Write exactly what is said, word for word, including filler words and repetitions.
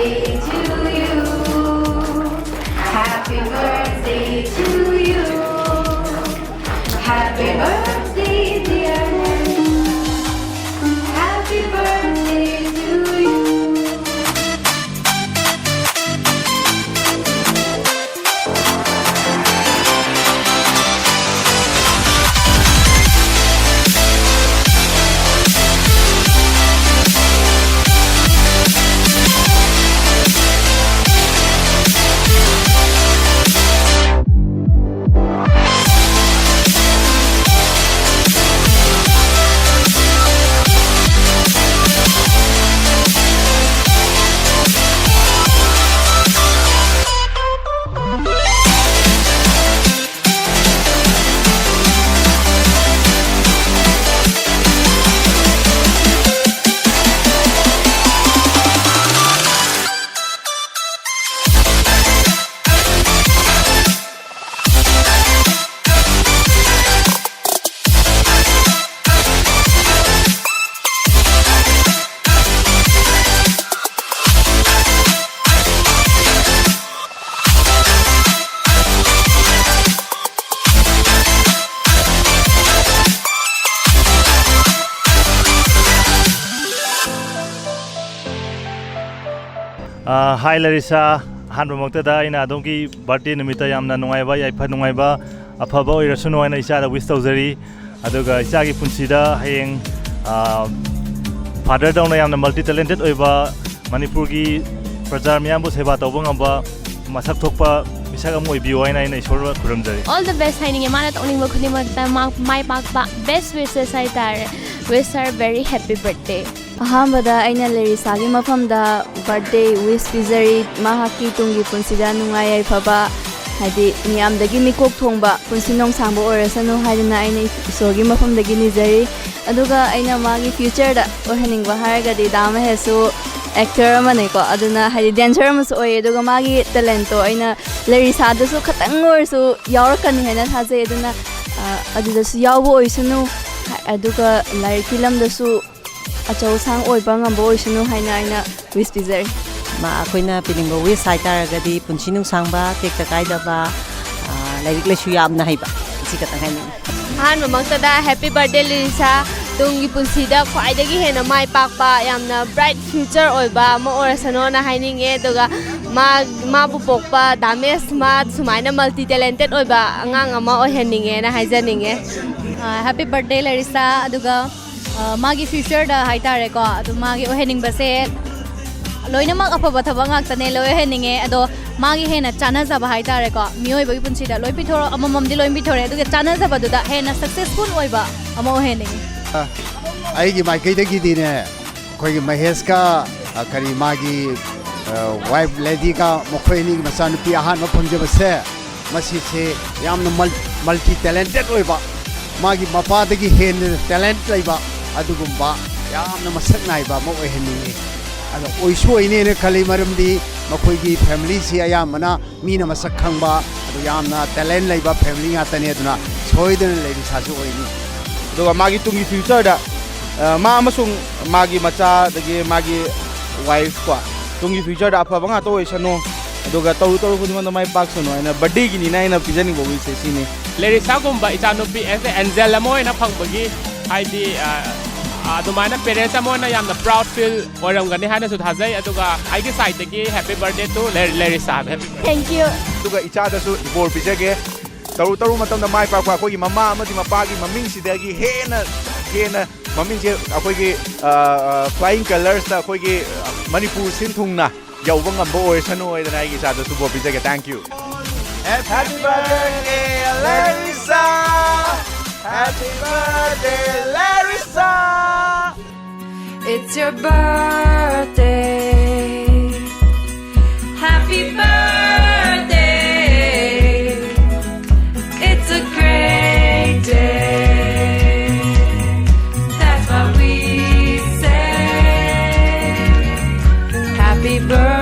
To you. Happy birthday to you. Happy birthday, dear Nelly. Happy birthday to you. ꯑ, ꯍꯥꯏ ꯂꯔꯤꯁꯥ, ꯑꯍꯥꯟꯕꯃꯛꯇꯗ ꯑꯩꯅ ꯑꯗꯣꯝꯒꯤ ꯕꯥꯔꯗꯦ ꯅꯨꯃꯤꯠꯇ ꯌꯥꯝꯅ ꯅꯨꯡꯉꯥꯏꯕ, ꯌꯥꯏꯐ ꯅꯨꯡꯉꯥꯏꯕ, ꯑꯐꯕ ꯑꯣꯏꯔꯁꯅꯨ ꯍꯥꯏꯅ ꯏꯆꯥꯗ ꯋꯤꯁ ꯇꯧꯖꯔꯤ꯫ ꯑꯗꯨꯒ ꯏꯆꯥꯒꯤ ꯄꯨꯟꯁꯤꯗ ꯍꯌꯦꯡ, ꯑ, ꯐꯥꯗꯔꯗꯧꯅ ꯌꯥꯝꯅ ꯃꯜꯇꯤ ꯇꯦꯂꯦꯟꯇꯦꯠ ꯑꯣꯏꯕ, ꯃꯅꯤꯄꯨꯔꯒꯤ ꯄ꯭ꯔꯖꯥ ꯃꯤꯌꯥꯝꯕꯨ ꯁꯦꯕꯥ ꯇꯧꯕ ꯉꯝꯕ, ꯃꯁꯛ ꯊꯣꯛꯄ ꯃꯤꯁꯛ ꯑꯃ ꯑꯣꯏꯕꯤꯌꯨ ꯍꯥꯏꯅ ꯑꯩꯅ ꯏꯁꯣꯔꯕꯨ ꯈꯨꯔꯨꯝꯖꯔꯤ꯫ All the best ꯍꯥꯏꯅꯤꯡꯉꯦ꯫ ꯃꯥꯅ ꯇꯧꯅꯤꯡꯕ ꯈꯨꯗꯤꯡꯃꯛꯇ ꯃꯥ ꯃꯥꯏ ꯄꯥꯛꯄ, best wishes ꯍꯥꯏꯇꯥꯔꯦ꯫ Wish her very happy birthday. ꯑꯍꯥꯟꯕꯗ ꯑꯩꯅ ꯂꯦꯔꯤꯁꯥꯒꯤ ꯃꯐꯝꯗ ꯕꯥꯔꯗꯦ ꯋꯤꯁ ꯄꯤꯖꯔꯤ꯫ ꯃꯍꯥꯛꯀꯤ ꯇꯨꯡꯒꯤ ꯄꯨꯟꯁꯤꯗ ꯅꯨꯡꯉꯥꯏ ꯌꯥꯏꯐꯕ, ꯍꯥꯏꯗꯤ ꯃꯤꯌꯥꯝꯗꯒꯤ ꯃꯤꯀꯣꯛ ꯊꯣꯡꯕ ꯄꯨꯟꯁꯤ ꯅꯣꯡꯁꯥꯡꯕ ꯑꯣꯏꯔꯁꯅꯨ ꯍꯥꯏꯗꯅ ꯑꯩꯅ ꯏꯁꯣꯔꯒꯤ ꯃꯐꯝꯗꯒꯤ ꯅꯤꯖꯔꯤ꯫ ꯑꯗꯨꯒ ꯑꯩꯅ ꯃꯥꯒꯤ ꯐ꯭ꯌꯨꯆꯔꯗ ꯑꯣꯏꯍꯟꯅꯤꯡꯕ ꯍꯥꯏꯔꯒꯗꯤ ꯗꯥ ꯃꯍꯦꯁꯁꯨ ꯑꯦꯛꯇꯔ ꯑꯃꯅꯦꯀꯣ, ꯑꯗꯨꯅ ꯍꯥꯏꯗꯤ ꯗꯦꯟꯁꯔ ꯑꯃꯁꯨ ꯑꯣꯏꯌꯦ꯫ ꯑꯗꯨꯒ ꯃꯥꯒꯤ ꯇꯦꯂꯦꯟꯠꯇꯣ ꯑꯩꯅ ꯂꯦꯔꯤꯁꯥꯗꯁꯨ ꯈꯇꯪ ꯑꯣꯏꯔꯁꯨ ꯌꯥꯎꯔꯛꯀꯅꯤ ꯍꯥꯏꯅ ꯊꯥꯖꯩ꯫ ꯑꯗꯨꯅ ꯑ, ꯑꯗꯨꯗꯁꯨ ꯌꯥꯎꯕ ꯑꯣꯏꯁꯅꯨ, ꯑꯗꯨꯒ ꯂꯥꯏꯔꯤꯛꯀꯤ ꯂꯝꯗꯁꯨ ꯑꯆꯧ ꯑꯁꯥꯡ ꯑꯣꯏꯕ ꯉꯝꯕ ꯑꯣꯏꯁꯅꯨ ꯍꯥꯏꯅ ꯑꯩꯅ ꯋꯤꯁ ꯄꯤꯖꯔꯤ꯫ ꯑꯩꯈꯣꯏꯅ ꯄꯤꯅꯤꯡꯕ ꯋꯤꯁ ꯍꯥꯏꯇꯥꯔꯒꯗꯤ ꯄꯨꯟꯁꯤ ꯅꯨꯡꯁꯥꯡꯕ, ꯇꯦꯛꯇ ꯀꯥꯏꯗꯕ, ꯑ, ꯂꯥꯏꯔꯤꯛ ꯂꯥꯏꯁꯨ ꯌꯥꯝꯅ ꯍꯩꯕ, ꯁꯤ ꯈꯛꯇꯪ ꯍꯥꯏꯅꯤꯡꯉꯤ꯫ ꯑꯍꯥꯟꯕꯃꯛꯇꯗ ꯍꯦꯄꯤ ꯕꯥꯔꯗꯦ ꯂꯤꯔꯤꯁꯥ, ꯇꯨꯡꯒꯤ ꯄꯨꯟꯁꯤꯗ ꯈ꯭ꯋꯥꯏꯗꯒꯤ ꯍꯦꯟꯅ ꯃꯥꯏ ꯄꯥꯛꯄ, ꯌꯥꯝꯅ ꯕ꯭ꯔꯥꯏꯠ ꯐ꯭ꯌꯨꯆꯔ ꯑꯣꯏꯕ ꯑꯃ ꯑꯣꯏꯔꯁꯅꯣꯅ ꯍꯥꯏꯅꯤꯡꯉꯦ꯫ ꯑꯗꯨꯒ ꯃꯥ, ꯃꯥꯕꯨ ꯄꯣꯛꯄ ꯗꯥꯃꯦꯁ ꯃꯥ ꯁꯨꯃꯥꯏꯅ ꯃꯜꯇꯤ ꯇꯦꯂꯦꯟꯇꯦꯠ ꯑꯣꯏꯕ ꯑꯉꯥꯡ ꯑꯃ ꯑꯣꯏꯍꯟꯅꯤꯡꯉꯦꯅ ꯍꯥꯏꯖꯅꯤꯡꯉꯦ꯫ ꯍꯦꯄꯤ ꯕꯥꯔꯗꯦ ꯂꯩꯔꯤꯁꯥ꯫ ꯑꯗꯨꯒ ꯑ, ꯃꯥꯒꯤ ꯐ꯭ꯌꯨꯆꯔꯗ ꯍꯥꯏꯇꯥꯔꯦꯀꯣ, ꯑꯗꯨ ꯃꯥꯒꯤ ꯑꯣꯏꯍꯟꯅꯤꯡꯕꯁꯦ ꯂꯣꯏꯅꯃꯛ ꯑꯐꯕ ꯊꯕꯛ ꯉꯥꯛꯇꯅꯦ, ꯂꯣꯏ ꯑꯣꯏꯍꯟꯅꯤꯡꯉꯦ꯫ ꯑꯗꯣ ꯃꯥꯒꯤ ꯍꯦꯟꯅ ꯆꯥꯟꯅꯖꯕ ꯍꯥꯏꯇꯥꯔꯦꯀꯣ, ꯃꯤꯑꯣꯏꯕꯒꯤ ꯄꯨꯟꯁꯤꯗ ꯂꯣꯏ ꯄꯤꯊꯣꯔꯛ ꯑꯃꯃꯝꯗꯤ ꯂꯣꯏ ꯄꯤꯊꯣꯔꯛꯑꯦ, ꯑꯗꯨꯒ ꯆꯥꯟꯅꯖꯕꯗꯨꯗ ꯍꯦꯟꯅ ꯁꯛꯁꯦꯁꯐꯨꯜ ꯑꯣꯏꯕ ꯑꯃ ꯑꯣꯏꯍꯟꯅꯤꯡꯉꯤ꯫ ꯑꯩꯒꯤ ꯃꯥꯏꯀꯩꯗꯒꯤꯗꯤꯅꯦ, ꯑꯩꯈꯣꯏꯒꯤ ꯃꯍꯦꯁꯀ, ꯑ, ꯀꯔꯤ ꯃꯥꯒꯤ, ꯑ, ꯋꯥꯏꯐ ꯂꯦꯗꯤꯒ, ꯃꯈꯣꯏ ꯑꯅꯤꯒꯤ ꯃꯆꯥꯅꯨꯄꯤ ꯑꯍꯥꯟꯕ ꯐꯪꯖꯕꯁꯦ, ꯃꯁꯤꯁꯦ ꯌꯥꯝꯅ ꯃꯜ-, ꯃꯜꯇꯤ ꯇꯦꯂꯦꯟꯇꯦꯠ ꯑꯣꯏꯕ, ꯃꯥꯒꯤ ꯃꯄꯥꯗꯒꯤ ꯍꯦꯟꯅ ꯇꯦꯂꯦꯟꯠ ꯂꯩꯕ ꯑꯗꯨꯒꯨꯝꯕ ꯌꯥꯝꯅ ꯃꯁꯛ ꯅꯥꯏꯕ ꯑꯃ ꯑꯣꯏꯍꯟꯅꯤꯡꯉꯤ꯫ ꯑꯗꯣ ꯑꯣꯏꯁꯨ ꯑꯣꯏꯅꯦꯅ ꯈꯜꯂꯤ, ꯃꯔꯝꯗꯤ ꯃꯈꯣꯏꯒꯤ ꯐꯦꯃꯤꯂꯤꯁꯤ ꯑꯌꯥꯝꯕꯅ ꯃꯤꯅ ꯃꯁꯛ ꯈꯪꯕ, ꯑꯗꯨ ꯌꯥꯝꯅ ꯇꯦꯂꯦꯟꯠ ꯂꯩꯕ ꯐꯦꯃꯤꯂꯤ ꯉꯥꯛꯇꯅꯤ꯫ ꯑꯗꯨꯅ ꯁꯣꯏꯗꯅ ꯂꯩꯔꯤꯁꯥꯁꯨ ꯑꯣꯏꯅꯤ꯫ ꯑꯗꯨꯒ ꯃꯥꯒꯤ ꯇꯨꯡꯒꯤ ꯐ꯭ꯌꯨꯆꯔꯗ, ꯑ, ꯃꯥ ꯑꯃꯁꯨꯡ ꯃꯥꯒꯤ ꯃꯆꯥ, ꯑꯗꯒꯤ ꯃꯥꯒꯤ ꯋꯥꯏꯐ ꯀꯣ, ꯇꯨꯡꯒꯤ ꯐ꯭ꯌꯨꯆꯔꯗ ꯑꯐꯕ ꯉꯥꯛꯇ ꯑꯣꯏꯁꯅꯨ, ꯑꯗꯨꯒ ꯇꯧꯔꯨ ꯇꯧꯔꯨ ꯈꯨꯗꯤꯡꯃꯛꯇ ꯃꯥꯏ ꯄꯥꯛꯁꯅꯨ ꯍꯥꯏꯅ ꯕꯥꯔꯗꯦꯒꯤꯅꯤꯅ ꯑꯩꯅ ꯄꯤꯖꯅꯤꯡꯕ ꯋꯤꯁꯁꯦ ꯁꯤꯅꯤ꯫ ꯂꯦꯔꯤꯁꯥꯒꯨꯝꯕ ꯏꯆꯥꯅꯨꯄꯤ as a angel ꯑꯃ ꯑꯣꯏꯅ ꯐꯪꯕꯒꯤ, ꯍꯥꯏꯗꯤ, ꯑ, ꯑ, ꯑꯗꯨꯃꯥꯏꯅ ꯄꯦꯔꯦꯟꯁ ꯑꯃ ꯑꯣꯏꯅ ꯌꯥꯝꯅ ꯄ꯭ꯔꯥꯎꯗ ꯐꯤꯜ ꯑꯣꯏꯔꯝꯒꯅꯤ ꯍꯥꯏꯅꯁꯨ ꯊꯥꯖꯩ꯫ ꯑꯗꯨꯒ ꯑꯩꯒꯤ ꯁꯥꯏꯠꯇꯒꯤ happy birthday to ꯂꯦ-, ꯂꯦꯔꯤꯁꯥ꯫ Happy birthday꯫ Thank you꯫ ꯑꯗꯨꯒ ꯏꯆꯥꯗꯁꯨ ꯏꯕꯣꯔ ꯄꯤꯖꯒꯦ꯫ ꯇꯧꯔꯨ ꯇꯧꯔꯨ ꯃꯇꯝꯗ ꯃꯥꯏ ꯄꯥꯛꯄ, ꯑꯩꯈꯣꯏꯒꯤ ꯃꯃꯥ ꯑꯃꯗꯤ ꯃꯄꯥꯒꯤ ꯃꯃꯤꯡꯁꯤꯗꯒꯤ ꯍꯦꯟꯅ, ꯍꯦꯟꯅ ꯃꯃꯤꯡꯁꯦ ꯑꯩꯈꯣꯏꯒꯤ, ꯑ, ꯑ, flying colours ꯇ ꯑꯩꯈꯣꯏꯒꯤ, ꯑ, ꯃꯅꯤꯄꯨꯔ ꯁꯤꯟ ꯊꯨꯡꯅ ꯌꯧꯕ ꯉꯝꯕ ꯑꯣꯏꯔꯁꯅꯨ ꯍꯥꯏꯗꯅ ꯑꯩꯒꯤ ꯏꯆꯥꯗꯁꯨ ꯕꯣꯔ ꯄꯤꯖꯒꯦ꯫ Thank you꯫ Happy birthday, Larissa! Happy birthday, Larissa! It's your birthday. Happy birthday. It's a great day. That's what we say. Happy birthday.